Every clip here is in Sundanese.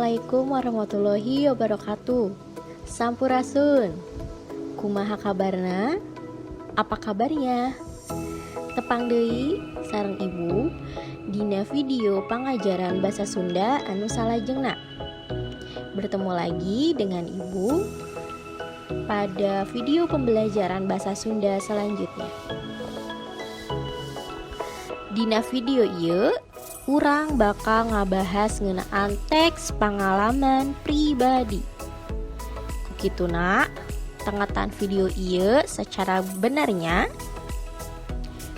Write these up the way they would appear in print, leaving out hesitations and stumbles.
Assalamualaikum warahmatullahi wabarakatuh. Sampurasun. Kumaha kabarna? Apa kabarnya? Tepang deui sareng Ibu dina video pangajaran bahasa Sunda anu salajengna. Bertemu lagi dengan Ibu pada video pembelajaran bahasa Sunda selanjutnya. Dina video ieu urang bakal ngabahas ngeunaan teks pengalaman pribadi. Ku kituna, tengetan video ieu secara benarnya.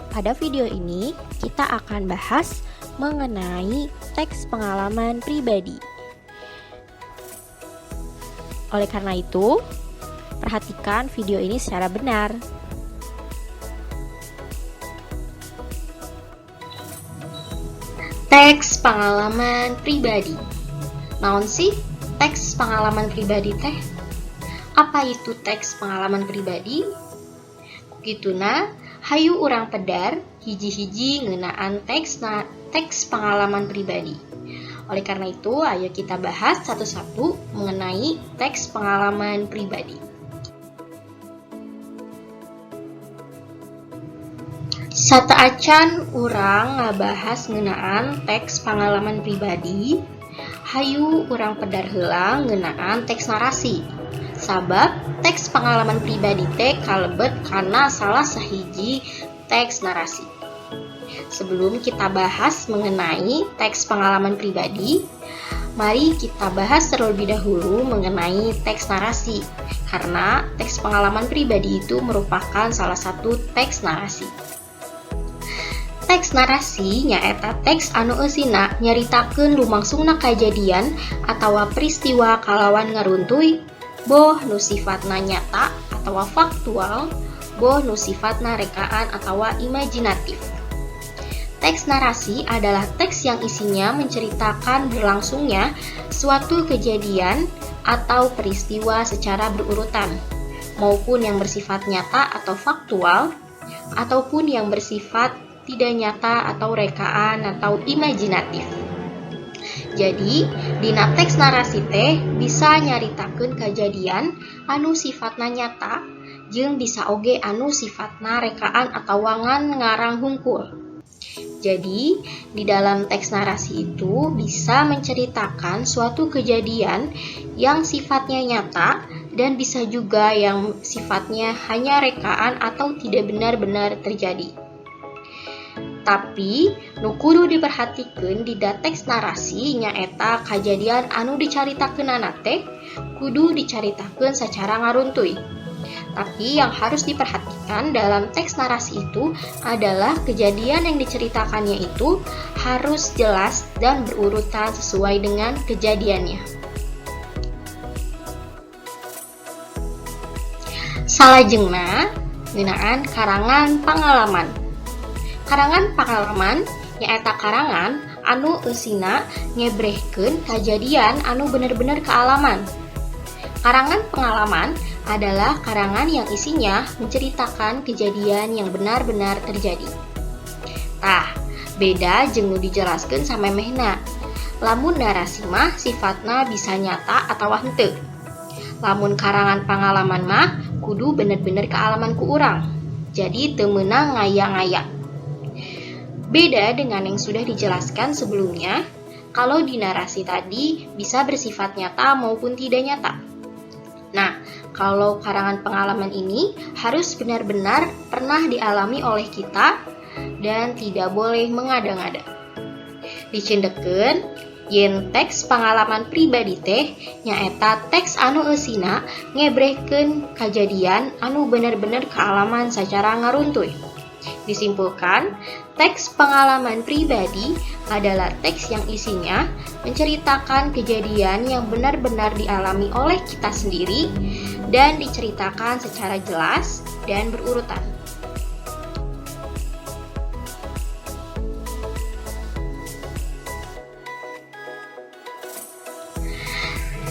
Pada video ini kita akan bahas mengenai teks pengalaman pribadi. Oleh karena itu, perhatikan video ini secara benar. Teks pengalaman pribadi. Naon sih teks pengalaman pribadi teh? Apa itu teks pengalaman pribadi? Ku kituna, hayu urang pedar hiji-hiji ngeunaan teks pengalaman pribadi. Oleh karena itu, ayo kita bahas satu-satu mengenai teks pengalaman pribadi. Sateuacan urang ngabahas ngeunaan teks pengalaman pribadi, hayu urang pedar heula ngeunaan teks narasi. Sabab teks pengalaman pribadi teh kalebet kana salah sahiji teks narasi. Sebelum kita bahas mengenai teks pengalaman pribadi, mari kita bahas terlebih dahulu mengenai teks narasi, karena teks pengalaman pribadi itu merupakan salah satu teks narasi. Teks narasi nyaeta teks anu eusina nyaritakeun lumangsungna kajadian atawa peristiwa kalawan ngaruntuy, boh nu sifatna nyata atawa faktual, boh nu sifatna rekaan atawa imajinatif. Teks narasi adalah teks yang isinya menceritakan berlangsungnya suatu kejadian atau peristiwa secara berurutan, maupun yang bersifat nyata atau faktual, ataupun yang bersifat tidak nyata atau rekaan atau imajinatif. Jadi, dina teks narasi teh bisa nyaritakeun kejadian anu sifatna nyata jeung bisa oge anu sifatna rekaan atawa ngan ngarang hungkul. Jadi, di dalam teks narasi itu bisa menceritakan suatu kejadian yang sifatnya nyata dan bisa juga yang sifatnya hanya rekaan atau tidak benar-benar terjadi. Tapi, nu kudu diperhatikan di teks narasi nyaeta kejadian anu dicaritakeunana teh kudu dicaritakeun secara ngaruntuy. Tapi yang harus diperhatikan dalam teks narasi itu adalah kejadian yang diceritakannya itu harus jelas dan berurutan sesuai dengan kejadiannya. Salajengna ngeunaan karangan pengalaman. Karangan pengalaman nyaeta karangan anu eusina ngebrehkeun kajadian anu bener-bener kaalaman. Karangan pengalaman adalah karangan yang isinya menceritakan kejadian yang benar-benar terjadi. Tah, beda jeung nu dijelaskeun samemehna. Lamun narasi mah sifatna bisa nyata atawa henteu. Lamun karangan pengalaman mah kudu bener-bener kaalaman ku urang. Jadi teu meunang ngaya-ngaya. Beda dengan yang sudah dijelaskan sebelumnya, kalau di narasi tadi bisa bersifat nyata maupun tidak nyata. Nah, kalau karangan pengalaman ini harus benar-benar pernah dialami oleh kita dan tidak boleh mengada-ngada. Dicindekkeun, yen teks pengalaman pribadi teh nyaeta teks anu eusina ngebrehkeun kajadian anu bener-bener kaalaman secara ngaruntuy. Disimpulkan, teks pengalaman pribadi adalah teks yang isinya menceritakan kejadian yang benar-benar dialami oleh kita sendiri dan diceritakan secara jelas dan berurutan.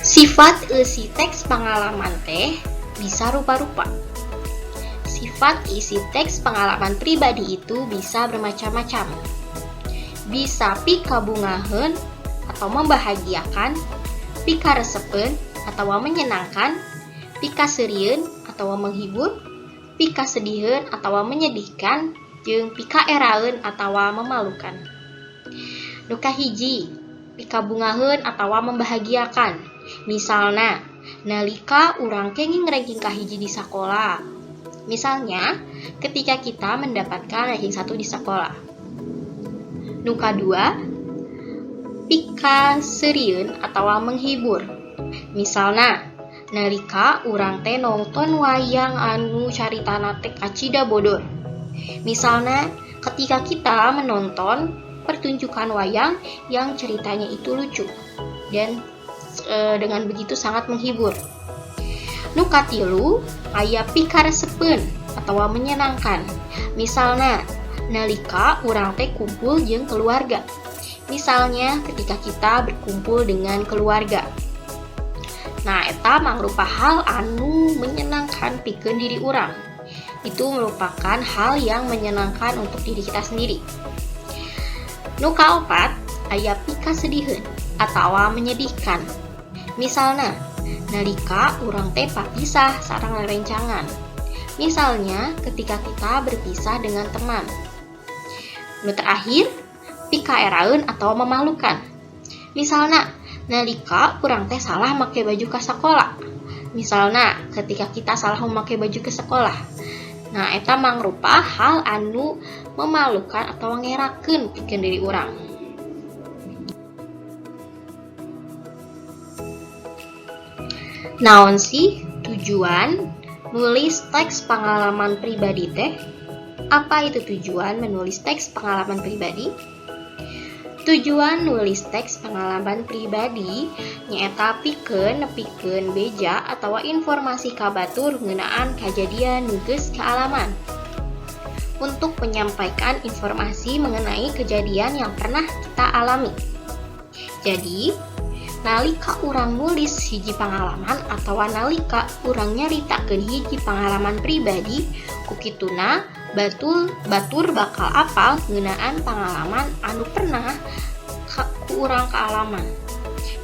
Sifat eusi teks pengalaman teh bisa rupa-rupa. Sifat isi teks pengalaman pribadi itu bisa bermacam-macam. Bisa pikabungaheun atau membahagiakan, Pikaresepeun atau menyenangkan, pikaseurieun atau menghibur, pikasediheun atau menyedihkan, jeung pikaeraeun atau memalukan. Nu kahiji, pikabungaheun atau membahagiakan. Misalna, nalika urang kenging ranking kahiji di sakola. Misalnya, ketika kita mendapatkan ranking 1 di sekolah. Nu kadua, pikaseurieun atau menghibur. Misalna, nalika urang teh nonton wayang anu caritana teh kacida bodor. Misalnya, ketika kita menonton pertunjukan wayang yang ceritanya itu lucu dan dengan begitu sangat menghibur. Nu katilu, aya pikaresepeun atau menyenangkan. Misalnya, nalika urang teh kumpul jeung keluarga. Misalnya, ketika kita berkumpul dengan keluarga. Nah, eta mangrupa hal anu menyenangkan pikeun diri urang. Itu merupakan hal yang menyenangkan untuk diri kita sendiri. Nu kaopat, aya pikasediheun atau menyedihkan. Misalnya, nalika urang teh papisah sareng rerencangan. Misalnya, ketika kita berpisah dengan teman. Nu terakhir, pikaeraeun atau memalukan. Misalnya, nalika urang teh salah make baju ke sekolah. Misalnya, ketika kita salah memakai baju ke sekolah. Nah, eta mangrupa hal anu memalukan atau ngerakeun pikeun diri urang. Naon sih tujuan nulis teks pengalaman pribadi teh? Apa itu tujuan menulis teks pengalaman pribadi? Tujuan nulis teks pengalaman pribadi nyaeta pikeun nepikeun beja atau informasi ka batur ngeunaan kajadian nu geus kaalaman. Untuk menyampaikan informasi mengenai kejadian yang pernah kita alami. Jadi, nalika urang nulis hiji pengalaman atau nalika urang nyaritakeun hiji pengalaman pribadi, ku kituna batur bakal apal ngeunaan pengalaman anu pernah ku urang kaalaman.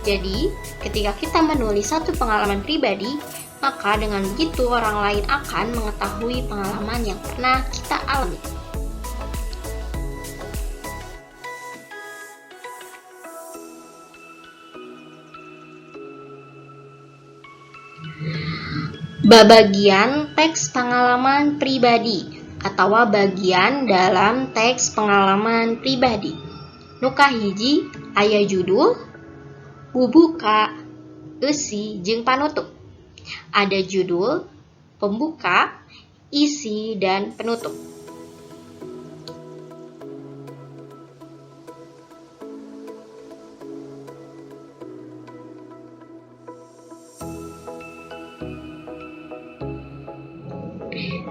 Jadi, ketika kita menulis satu pengalaman pribadi, maka dengan begitu orang lain akan mengetahui pengalaman yang pernah kita alami. Babagian teks pengalaman pribadi atau bagian dalam teks pengalaman pribadi. Nu kahiji aya judul, bubuka, eusi, jeung panutup. Ada judul, pembuka, isi, dan penutup.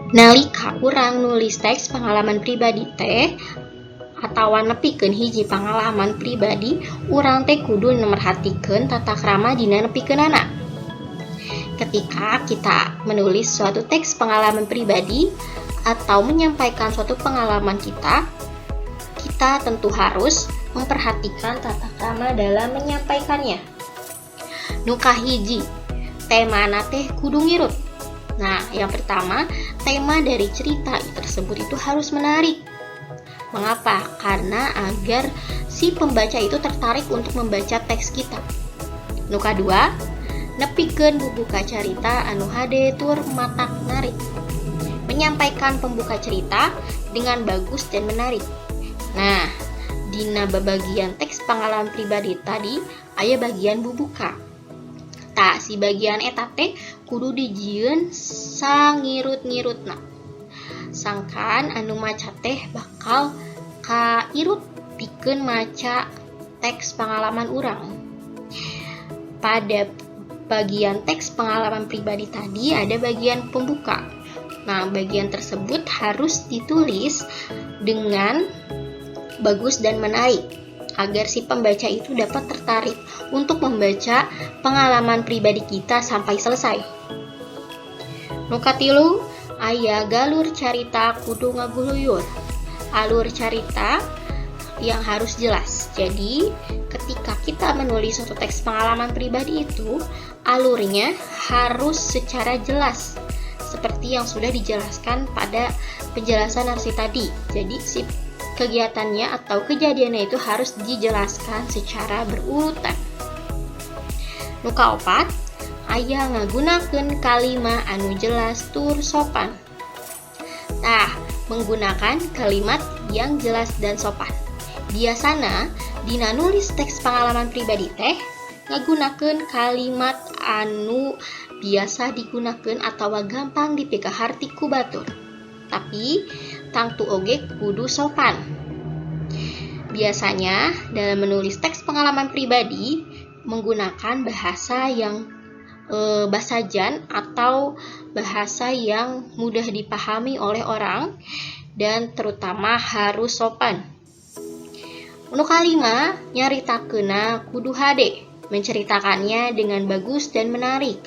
Nalika urang nulis teks pengalaman pribadi teh atawa nepikeun hiji pengalaman pribadi, urang teh kudu merhatikeun tata krama dina nepikeunana. Ketika kita menulis suatu teks pengalaman pribadi atau menyampaikan suatu pengalaman kita, kita tentu harus memperhatikan tata krama dalam menyampaikannya. Nu kahiji, temana teh kudu ngirut. Nah, yang pertama, tema dari cerita tersebut itu harus menarik. Mengapa? Karena agar si pembaca itu tertarik untuk membaca teks kita. Nu kadua, nepikeun bubuka carita anu hade tur matak narik. Menyampaikan pembuka cerita dengan bagus dan menarik. Nah, dina babagian teks pengalaman pribadi tadi aya bagian bubuka. Tah, si bagian eta teh kudu dijieun sangirut-ngirutna. Sangkan anu maca teh bakal kairut pikeun maca teks pengalaman urang. Pada bagian teks pengalaman pribadi tadi ada bagian pembuka. Nah, bagian tersebut harus ditulis dengan bagus dan menarik agar si pembaca itu dapat tertarik untuk membaca pengalaman pribadi kita sampai selesai. Nu katilu, aya galur carita kudu ngaguluyur. Alur carita yang harus jelas. Jadi, ketika Ketika kita menulis suatu teks pengalaman pribadi itu, alurnya harus secara jelas seperti yang sudah dijelaskan pada penjelasan narasi tadi. Jadi si kegiatannya atau kejadiannya itu harus dijelaskan secara berurutan. Nu kaopat, aya ngagunakeun kalima anu jelas tur sopan. Nah, menggunakan kalimat yang jelas dan sopan. Biasana dina nulis teks pengalaman pribadi teh ngagunakeun kalimat anu biasa digunakan atau gampang dipikaharti ku batur. Tapi tangtu oge kudu sopan. Biasanya dalam menulis teks pengalaman pribadi menggunakan bahasa yang basajan atau bahasa yang mudah dipahami oleh orang dan terutama harus sopan. Nu kalima, nyaritakeunna kudu hade, menceritakannya dengan bagus dan menarik.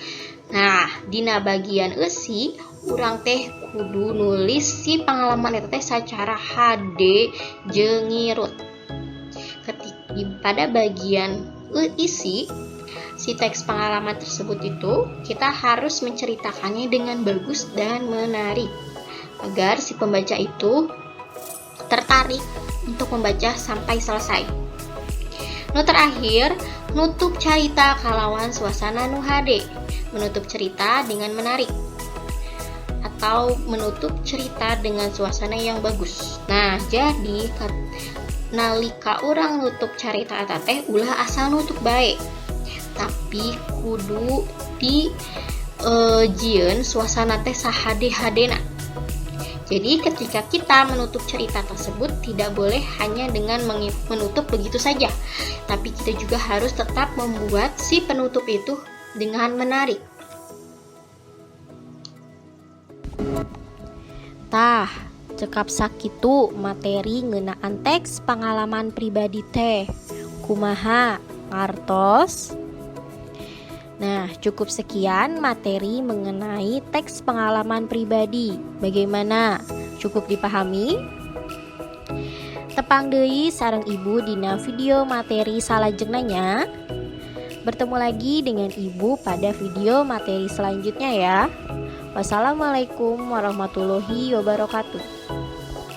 Nah, dina bagian eusi urang teh kudu nulis si pengalaman eta teh secara hade jeung ngirut. Ketika pada bagian isi si teks pengalaman tersebut itu kita harus menceritakannya dengan bagus dan menarik agar si pembaca itu tertarik untuk membaca sampai selesai. Nu terakhir, nutup carita kalawan suasana nu hade. Menutup cerita dengan menarik atau menutup cerita dengan suasana yang bagus. Nah, jadi nalika urang nutup carita eta teh ulah asal nutup bae. Tapi kudu di jieun suasana teh sahade-hadena. Jadi ketika kita menutup cerita tersebut tidak boleh hanya dengan menutup begitu saja, tapi kita juga harus tetap membuat si penutup itu dengan menarik. Tah, cekap sakitu materi ngeunaan teks pengalaman pribadi teh. Kumaha ngartos? Nah, cukup sekian materi mengenai teks pengalaman pribadi. Bagaimana? Cukup dipahami? Tepang deui sareng Ibu dina video materi salajengna nya. Bertemu lagi dengan Ibu pada video materi selanjutnya ya. Wassalamualaikum warahmatullahi wabarakatuh.